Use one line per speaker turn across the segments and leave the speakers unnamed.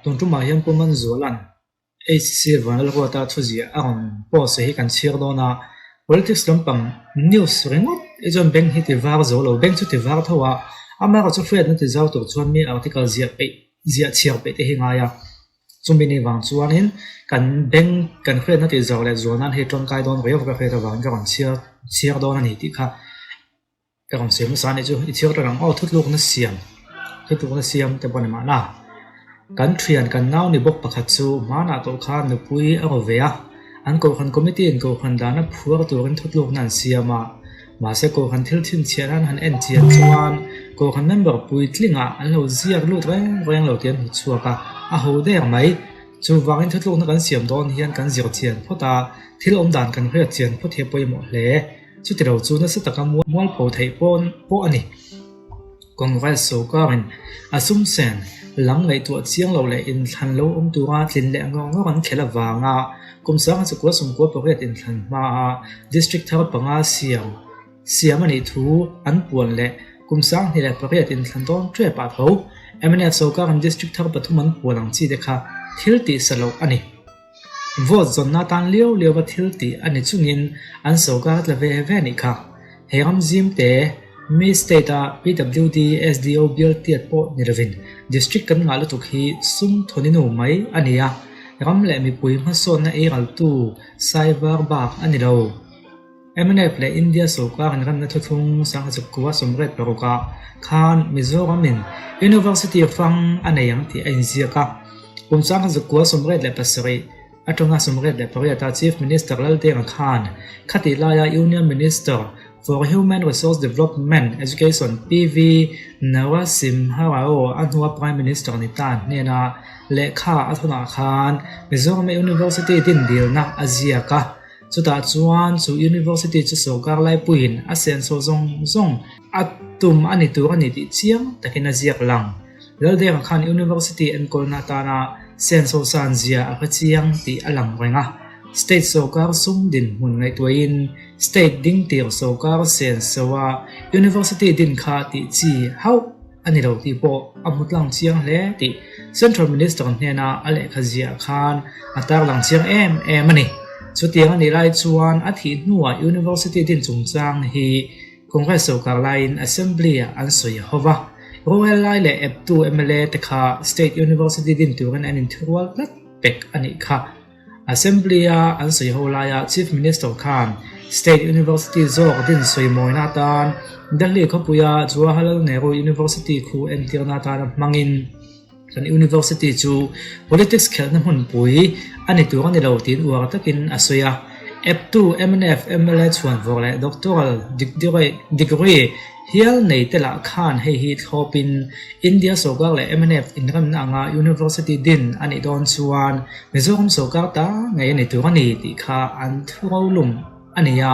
Tun tumah hian Pu Manzuala'n HC Vanlalruata thuziah a rawn post hi kan chhiar dawn a, politics lampang news ringawt hi chuan bank hi ti var zo lo, bank chu ti var tho a, amaherawhchu hriatna ti zau tur chuan mi article ziah peih ziah chhiar peih te hi ngai a, chumi ni vang chuanin kan bank kan hriatna ti zau leh zual nan hei tawngkai dawn riau ka hriat avangin ka rawn chhiar chhiar dawn a ni tih kha. Ka rawn siam nasa anih chu i chhiar ṭan ang aw thutlukna siam thutlukna siam te pawh a ni mahna. Kan ṭhian kan nau ni bawk pakhat chu hmanah tawh khan nupui a raw ve a, an kohhran committee in kohhran dana phuar turin thutlukna an siam a, mahse kohhran thil chhinchhiah nan han en chian chuan kohhran member puitlingah an lo ziak lut reng reng lo tih an hmu chhuak a, a ho der mai. Chuvangin thutlukna kan siam dawn hian kan zir chian phawt a, thil awm dan kan hriat chian phawt hi a pawimawh hle. Chuti lo chu nasa taka mualpho theih pawh a ni. Congress sorkarin a sum sen lam ngaihtuah chiang lo leh inthlan lo awm tura tlin leh ngawr ngawr an khelh avanga kum sangha chakua sawmkua pariat inthlan hmaa district thar panga siam siam a nih thu an puan leh kum sanghnih leh pariat inthlan dawn tep ah tho mnf sorkarin district thar pathum an puan ang chi te kha thil tihsa loh a ni. Vote zawnna atan liau liau a thil tih a ni chungin an sorkar tla ve ve anih kha. He ram zim te mi state a PWD, SDO bial tiat pawh ni lovin district kan ngah lutuk hi sum thawninu mai a ni a, ram leh mipui hmasawnna ei raltu sai var bak a ni lo. Mnf leh India sorkar inremna thuthlung sangha chukua 86 ah khan Mizoramin University fang a nei ang tih a inziak a. Kum 1987 atanga 88 ah Chief Minister Laldenga khan khatih laia Union Minister for Human Resource Development Education PV Narasimha Rao a hnua Prime Minister ni ta hnena lehkha a thawnah khan Mizoram University din dilna a ziak a. Chutah chuan chu University chu sorkar laipuiin a senso zawng zawng a tum a ni tur a ni tih chiang takin a ziak lang. Laldenga khan University enkawlna atana senso san zia a hre chiang tih a lang reng a. State sorkar sum dinhmun ngaihtuahin State dingtir sorkar senso a University din kha tih chi hauh a ni lo tih pawh a hmu tlang chiang hle tih Central Minister hnena a lehkha ziah khan a tarlang chiang em em a ni. Chutiang a nih lai chuan a thih hnuah University din chungchang hi Congress sorkar laiin Assembly-ah an sawi ho va, Royal lai leh eptu mla te kha State University din turin an inthurual tlat pek a nih kha. Assembly-a an sawi ho laia Chief Minister khan State University zawk din sawimawina atan Delhi khawpuia Jawaharlal Nehru University khu entirna atana hmangin kan University chu politics khelhna hmunpui a ni tur a ni lo tiin uar takin a sawi a. Eptu mnf mla chhuanvawr leh Doctoral degree Hial nei te lah khan hei hi thlawpin India sorkar leh mnf inremna anga University din a nih dawn chuan Mizoram sorkar ta ngei a ni tur a ni tih kha an thu rolum a ni a.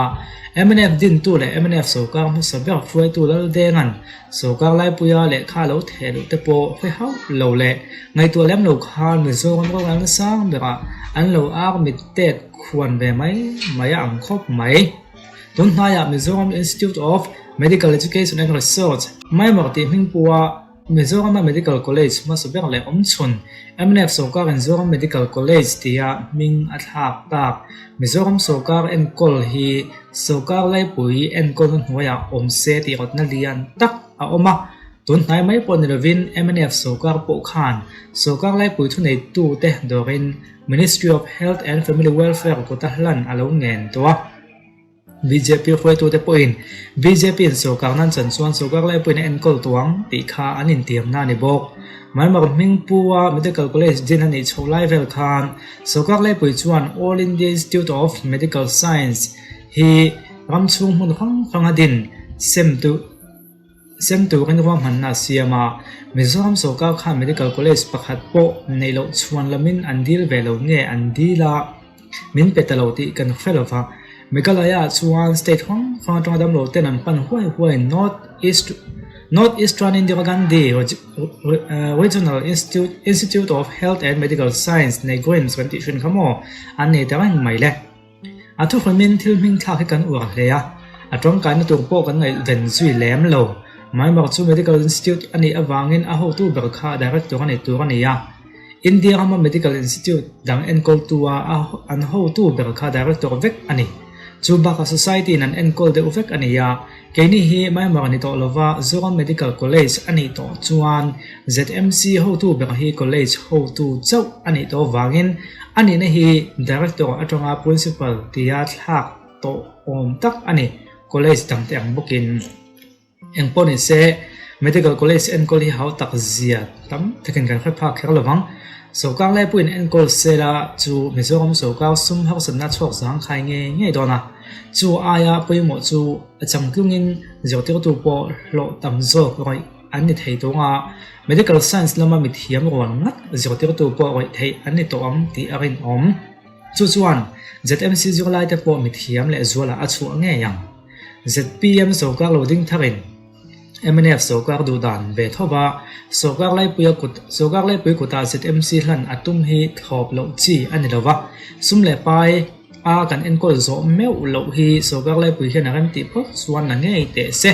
Mnf dintu leh mnf sorkar hmasa ber hruaitu Laldenga'n sorkar laipuia lehkha lo theh luh te pawh hre hauh lo leh ngaihtuah lem lo khan Mizoram rorelna sang berah an lo ar mit tet khuan ve mai mai a ang khawp mai. Tun hnaiah Mizoram Institute of Medical Education and Research, MIMER tih hming pua Mizorama Medical College hmasa ber leh awmchhun mnf sorkarin Zoram Medical College tia hming a thlak tak Mizoram sorkar enkawl hi sorkar laipui enkawlna hnuaiah awm se tih rawtna lian tak a awm a. Tun hnai mai pawh ni lovin mnf sorkar pawh khan sorkar laipui thuneitute dawrin Ministry of Health and Family Welfare kuta hlan a lo ngen tawh a. Bjp hruaitute pawhin bjp in sorkar nan chan chuan sorkar laipuiin a enkawl tawh ang tih kha an intiamna a ni bawk. Myanmar hming pua Medical College din a nih chhoh lai vel khan sorkar laipui chuan All India Institute of Medical Science hi ram chhung hmun hrang hranga din sem tu Sem turin ruahmanna a siam a, Mizoram sorkar khan Medical College pakhat pawh neih loh chhuan lamin an dil ve lo nge an dil a, min pe ta lo tih kan hre lo va. Meghalaya ah chuan state hrang hrang atanga damlo ten an pan huai huai North East North Eastern Indira Gandhi Regional Institute Institute of Health and Medical Science NEIGRIHMS kan tih hrin kha maw an nei ta reng mai le. A thuhramin thil hming thlak hi kan uar hle a, a tawngkaina tur pawh kan ngaihven zui lem lo. Myanmar chu Medical Institute a nih avangin a hotu ber kha director a ni tur a ni a. India rama Medical Institute dang enkawltu a an hotu ber kha Director vek a ni. Chu bakah Society in an enkawl deuh vek a ni a, keini hi Myanmar ni tawh lova Zoram Medical College a nih tawh chuan ZMC hotu ber hi College hotu chauh a nih tawh vangin a nihna hi Director atanga Principal tia thlak tawh awm tak a ni, College dangte ang bawkin. Eng pawh ni se, Medical College enkawl hi hau tak zia tam takin kan hre phak kher lo vang. Sawrkar laipuiin enkawl sela chu Mizoram sawrkar sum harsatna chhuak zang khai ngei ngei dawn a. Chu aia pawimawh chu a changtlungin zirtirtu pawh hlawh tam zawk rawih an ni thei tawng a, Medical Science lama mithiam rual ngat zirtirtu pawh rawih theih an ni tawh ang tih a rinawm. Chu chuan ZMC zirlaite pawh mithiam leh zualah a chhuah ngei ang. Zpm sawrkar lo ding tharin mnf sawrkar duh dan ve tho va, sawrkar laipuia kut sawrkar laipui kutah ZMC hlan a tum hi thlawp loh chi a ni lo va, sum leh pai a kan enkawl zawh meuh loh hi sawrkar laipui hian a remtih phawt chuan la ngei teh se.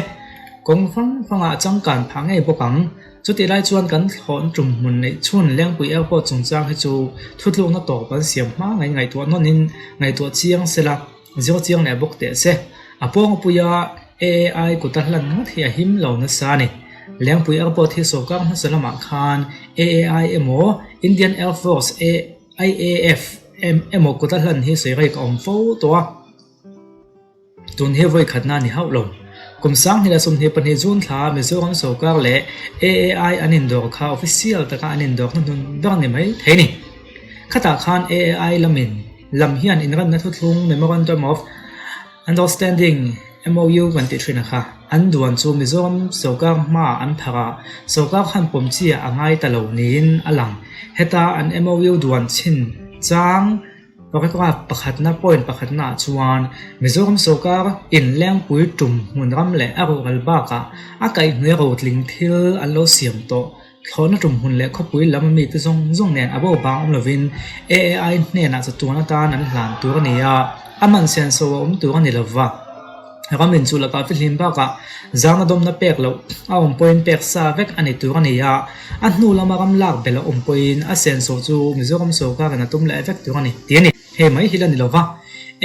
Kawng hrang hrangah changkan phah ngei bawk ang. Chutih lai chuan kan thlawhn tum hmun neih chhun Lengpui Airport chungchang hi chu thutlukna tawp an siam hma ngei ngaihtuah nawnin ngaihtuah chiang se la. Zir chiang leh bawk teh se. A pawng puia AAI kuta hlan ngawt hi a him lo nasa a ni. Lengpui Airport hi sawrkar hmasa lamah khan AAI emaw Indian Air Force, IAF, emaw kuta hlan hi sawi rei ka awm fo tawh a. Tun hi vawi khatna a ni hauh lo. Kum 2022 June thla Mizoram sawrkar leh AAI an indawr kha official taka an indawr hnuhnun ber ni mai thei a ni. Khatah khan AAI lamin Lam hian inranna thuthlung Memorandum of Understanding, MOU, kan tih thin a kha. An duan chu Mizoram sawrkar hmaah an phar a, sawrkar khan pawm chi ah a ngai ta lo niin a lang. Heta an MOU duan chhin chang paragraph pakhatna point pakhatna ah chuan Mizoram sawrkar in lengpui tum hmun ram leh a rural bakah a kaihhnuai rotling thil an lo siam tawh Thlawhna tum hun leh khawpui lam a mite zawng zawng nen a bo bang awm lovin AAI hnenah chatuan atan an hlan tur a ni a, a man senso a awm tur a ni lova. Ram inchuh lakah fihlim bakah zangna dawmna pek loh a awm pawhin pek sa vek a ni tur a ni a, a hnu lama ram lak belh a awm pawhin a senso chu Mizoram sawrkarin a tum leh vek tur a ni tih a ni. Hei mai hi la ni lova,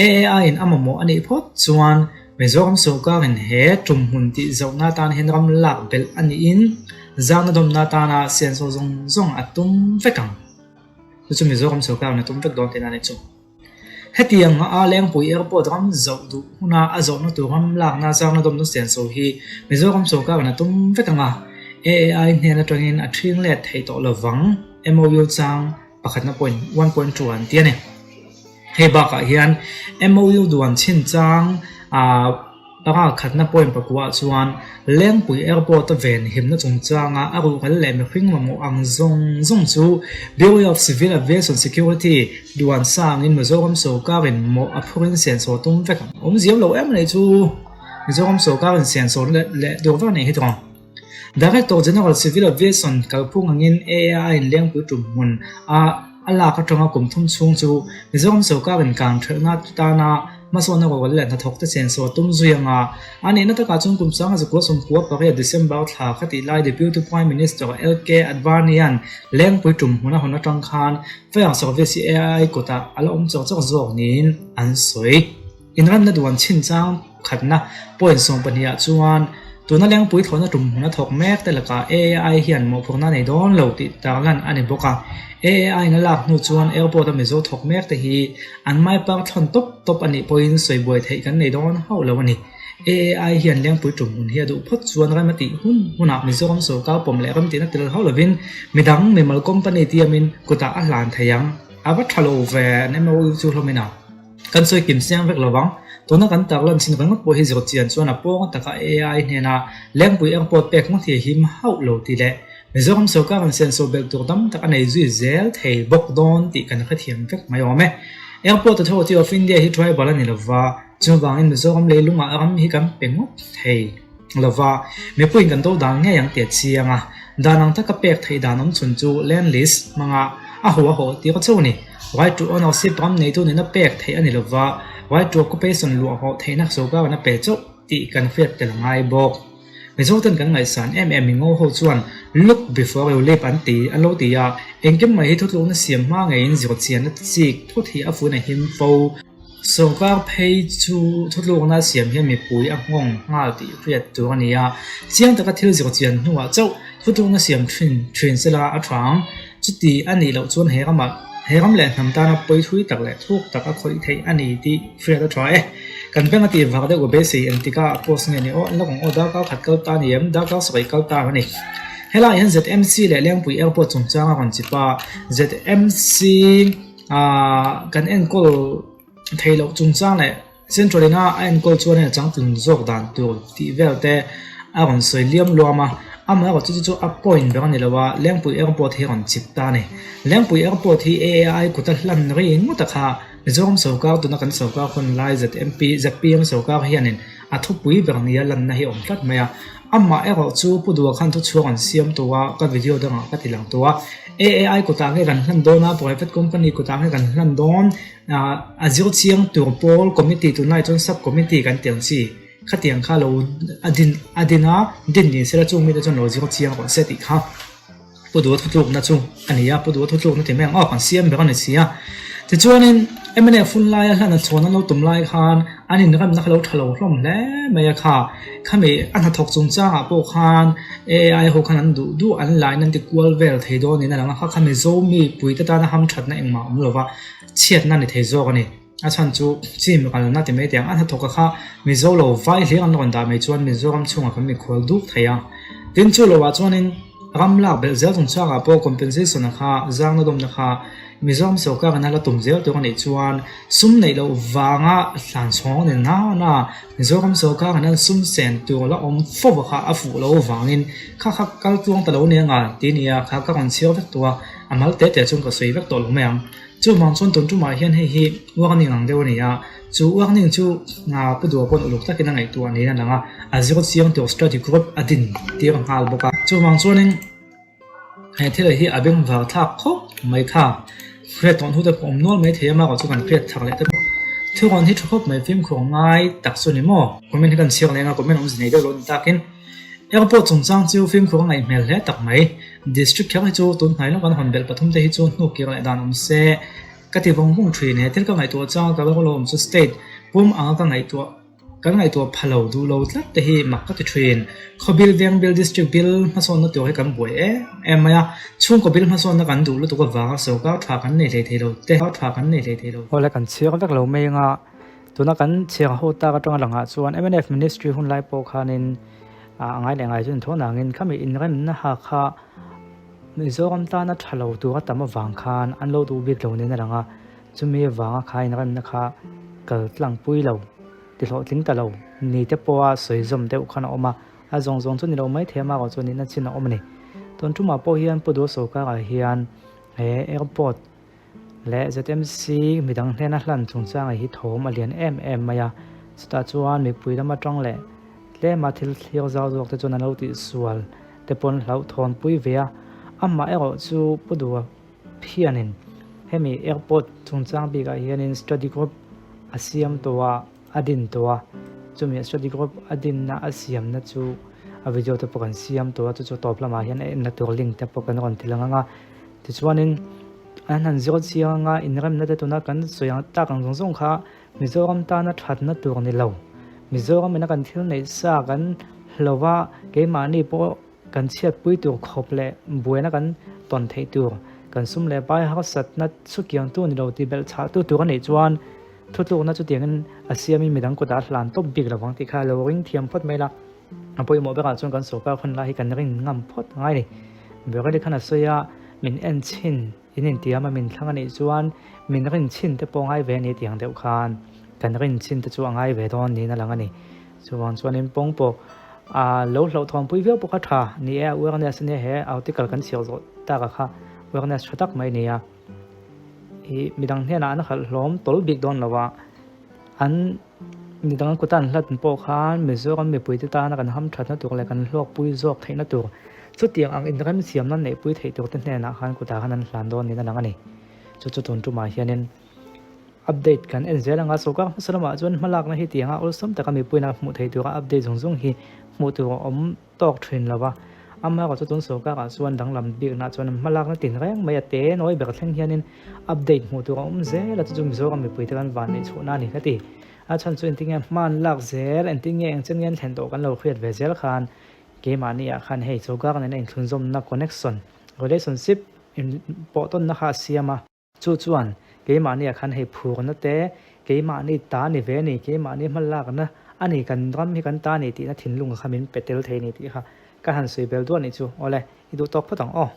AAI in a mamawh a nih phawt chuan Mizoram sawrkarin he tum hmun tih zohna atan hian ram lak belh a niin zangna dawmna atana senso zawng zawng a tum vek ang. Chu chu Mizoram sawrkarin a tum vek dawn tihna a ni chu. Hetiang a Lengpui Airport ram zoh duh huna a zawhna tur ram lakna zangna dawmna senso hi Mizoram sawrkarin a tum vek ang a, AAI hnen atangin a ṭhing let theih tawh lovang, MOU chang. Pakhatna point, 1.2 an ti a ni. Hei bakah hian MOU duan chinchang ah panga khatna point pakuah chuan Lengpui Airport a ven himna chungchanga a ruhral leh mihring mamawh ang zawng zawng chu Bureau of Civil Aviation Security duan sangin Mizoram sawrkarin mawh a phurin sensaw tum vek ang. Awm ziau lo em mai chu Mizoram sawrkarin sensaw leh tur vek a nih hi tawng. Director General Civil Aviation kalphung angin AAI in lengpui tum hmun a a lak atanga kum thum chhung chu Mizoram sawrkarin kang thelhna tana hmasawnna rual leh hnathawk te senso a tum zui anga a nihna takah chuan kum 1998 December thla kha tih lai Deputy Prime Minister LK Advani-a'n lengpui tum hmun a hawn atang khan Fire Service hi AAI kutah a la awm chawk chawk zawk niin an sawi. Inranna duan chinchang khatna point 12 ah chuan tuna Lengpui thlawhna tum hmun a thawk mek te lakah AAI hian mawhphurhna a nei dawn lo tih tarlan a ni bawk a. AAI in a lak hnu chuan airport a Mizo thawk mek te hi an mai par thlawn tawp tawp a nih pawhin sawi buai theih kan nei dawn hauh lo a ni. AAI hian Lengpui tum hmun hi a duh phawt chuan ram a tih hun hunah Mizoram sawrkar pawm leh ram tihna tel hauh lovin midang mimal company tiamin kutah a hlan thei ang. A va tha lo ve an MOU chu hlawmin a. Kan sawi kim siang vek lovang. Tuna kan tarlan chin ringawt pawh hi zir chian chuan a pawng taka AI hnena Lengpui Airport pek ngawt hi a him hauh lo tih leh Mizoram sawrkarin senso belh tur tam tak a nei zui zel thei bawk dawn tih kan hrethiam vek mai awm e. Airport Authority of India hi tribal a ni lova, chuvangin Mizoram leilungah ram hi kan pe ngawt thei lova, mipuiin kan do dan ngei ang tih a chiang a. Dan ang taka pek theih dan awm chhun chu land lease hmanga a haw a haw tir chauh a ni. Right to ownership ram neitu nena pek theih a ni lova, right to occupation luah hawh theihna sawrkarin a pe chauh tih kan hriat tel a ngai bawk. Mizoten kan ngaihsan em em mingo ho chuan look before you leap an ti an lo ti a, engkim mai hi thutlukna siam hma ngeiin zirchianna chik thut hi a fuin a him fo. Sorkar phei chu thutlukna siam hian mipui a nghawng nghal tih hriat tur a ni a, chiang taka thil zirchian hnuah chauh thutlukna siam thin thin sela a tha ang. Chuti a nih loh chuan he ramah he ram leh hnam tana pawi thui tak leh thuk tak a khawih theih a ni tih hriat a tha e. Kan bank a tih vak deuh ka beisei engtika post nge ni aw an la kawng aw darkar khat kal ta a ni em darkar sarih kal ta a ni. Helaiah hian ZMC leh Lengpui Airport chungchang a rawn chip a, ZMC ah kan enkawl theih loh chungchang leh Central ina a enkawl chuan a changtlung zawk dan tur tih vel te a rawn sawi liam luam a, amaherawhchu chu chu a point ber a ni lo a, Lengpui Airport hi a rawn chip ta a ni. Lengpui Airport hi AAI kuta hlan rei ngawt a kha Mizoram sorkar tuna kan sorkar hun lai ZMP zpm sorkar hianin a thupui ber nia lanna hi a awm tlat mai a, amaherawhchu Pu Dua khan thuchhuak an siam tawh a, ka video dangah ka ti lang tawh a, AAI kutah nge kan hlan dawn a, private company kutah nge kan hlan dawn? A zir chiang tur pawl committee tunlai chuan sub committee kan tih ang chi khatiang kha lo a din a din a din ni sela chung mite chuan lo zir chiang rawh se tih kha pu duha thutlukna chu a ni a pu duha thutlukna ti mai ang aw kan siam ber a ni si a tichuanin mnf hun laia hlan a chhawn an lo tum lai khan an inremna kha lo tha lo hlawm hle mai a kha khami a hnathawk chungchangah pawh khan AI ho khan an duh duh an lain an ti kual vel thei dawn niin a lang a kha khami Zomi puite tana hamthatna engmah a awm lova. Chhiatna ni thei zawk a ni. A chhan chu chim kalna ti mai teh ang. A hnathawk a kha Mizo lo vai hlir an rawn dah mai chuan Mizoram chhungah kan mikhual duk thei a. Tin chu loah chuanin ram lak belh zel chungchangah pawh compensation a kha zangna dawmna kha Mizoram sorkar in a la tum zel tur a nih chuan sum neih loh vanga hlan chhawng ni nana Mizoram sorkar in an sum sen tur la awm fo a kha a fuh lo vangin kha kha kal tluang ta lo nia nga ti nia kha ka rawn chhiar vek tawh a. A mal teh teh chuan ka sawi vek tawh lo mai ang. Chuvang chuan tun tumah hian hei hi warning ang deuh a ni a, chu warning chu Pu Dua pawn uluk takin a ngaihtuah niin a lang a, a zir chiang tur study group a din tir nghal bawk a. Chuvang chuanin he thil hi a bengvar thlak khawp mai kha. Hriat tawh hnu te pawh awm nual mai thei a, amaherawh chu kan hriat chak leh te pawh thurawn hi tha khawp mai fimkhur ngai tak chu a ni maw? Comment hi kan chhiar leng a, comment awmze nei deuh lo ni takin. Airport chungchang chu fimkhur a ngaih hmel hle tak mai. District kher hi chu tun hnai lawk an hawn belh pathum te hi chu hnuk kir leh dan awm se ka ti vawng vawng thin. He thil ka ngaihtuah chang ka ro lo awm chu state pum anga ka ngaihtuah kan ngaihtuah pha lo duh lo tlat te hi mak ka ti thin. Khaw bil veng bil district bil hmasawnna tur hi kan buai em em mai a, chhungkaw bil hmasawnna kan duh lutuk avanga sorkar tha kan nei hlei thei lo te tha kan nei hlei thei lo.
Awle kan chhiar vek lo mai anga Tuna kan chhiar ho tak atanga langah chuan mnf Ministry hun lai pawh khanin a ngai leh ngai chu inthawn angin khami inremna ha kha Mizoram tana tha lo tur a tam avang khan an lo duh bik lo niin a lang a, chumi avanga kha inremna kha kal tlang pui lo ti hlawhtling ta lo ni te pawha sawi zawm deuh khan a awm a, a zawng zawng chu ni lo mai thei a marawh chu nihna chin a awm a ni. Tun tumah pawh hian Pu Duha Sawrkarah hian he airport leh ZMC midang hnena hlan chungchangah hi thawm a lian em em mai a, chutah chuan mipui lam atang leh tlema thil thlir zau zawk te chuan an lo tihsual te pawn hlauhthawn pui ve a, amah erawh chu Pu Dua phianin hemi airport chungchang bikah hianin study group a siam tawh a, a din tawh a, chumi study group a dinna a siamna chu a video te pawh kan siam tawh a, chu chu tawp lamah hian a enna tur link te pawh kan rawn ti lang ang a, tichuanin an han zir chiang anga inremna te tuna kan sawi ang tak ang zawng zawng kha Mizoram tana thatna tur ni lo, Mizoram ina kan thil neih sa kan hlauh a, keimahni pawh Kan chhiatpui tur khawp leh buaina kan tawn theih tur, kan sum leh pai harsatna chhukiangtu ni lo tih belh chhahtu tur a nih chuan thutlukna chutiangin a siamin midang kutah a hlan tawp bik lovang tih kha lo ring thiam phawt mai la. A pawimawh berah chuan kan sorkar hun lai hi kan rin ngam phawt ngai ni. Bereli khan a sawi a, min en chhin in intiam a min thlang a nih chuan min rin chhin te pawh ngai ve a ni tih ang deuh khan kan rin chhin te chu a ngai ve dawn niin a lang a ni. Chuvang chuanin pawng pawh a lo hlauhthawnpui viau pawh kha tha ni e, awareness ania he article kan chhiar zawh tak a kha awareness tha tak mai a ni a. Ih midang hnenah an khalh hlawm tawl bik dawn lo a, an midang kuta an hlat pawh khan Mizoram mipuite tana kan hamthatna tur leh kan hlawkpui zawk theihna tur chutiang ang inremsiamna neihpui theih turte hnenah khan kutah khan an hlan dawn niin a lang a ni. Chu chu tun tumah hianin. Update kan en zel anga sawrkar hmasa lamah chuan hmalakna hi tianga awlsam taka mipuiin a hmuh theih tura update zawng zawng hi hmuh tur a awm tawk thin lo va. Amaherawh chu tun sawrkarah chuan danglam bikna chuan hmalakna tin reng mai a te nawi ber thleng hianin update hmuh tur a awm zel a, chu chu Mizoram mipuite kan van neih chhuahna a ni ka ti. A chhan chu engtin nge hman lak zel, engtin nge engchen nge an thlen tawh kan lo hriat ve zel khan keimahni ah khan hei sawrkar nena inthlunzawmna connection, relationship in pawh tawnna kha a siam a. Chu chuan keimahni ah khan hei phurna te, keimahni ta ni ve a ni, keimahni hma lakna a ni, kan ram hi kan ta a ni tihna thinlung kha min pe tel thei a ni tih kha ka han sawi bel duah nih chu. Awle, i duh tawk phawt ang aw.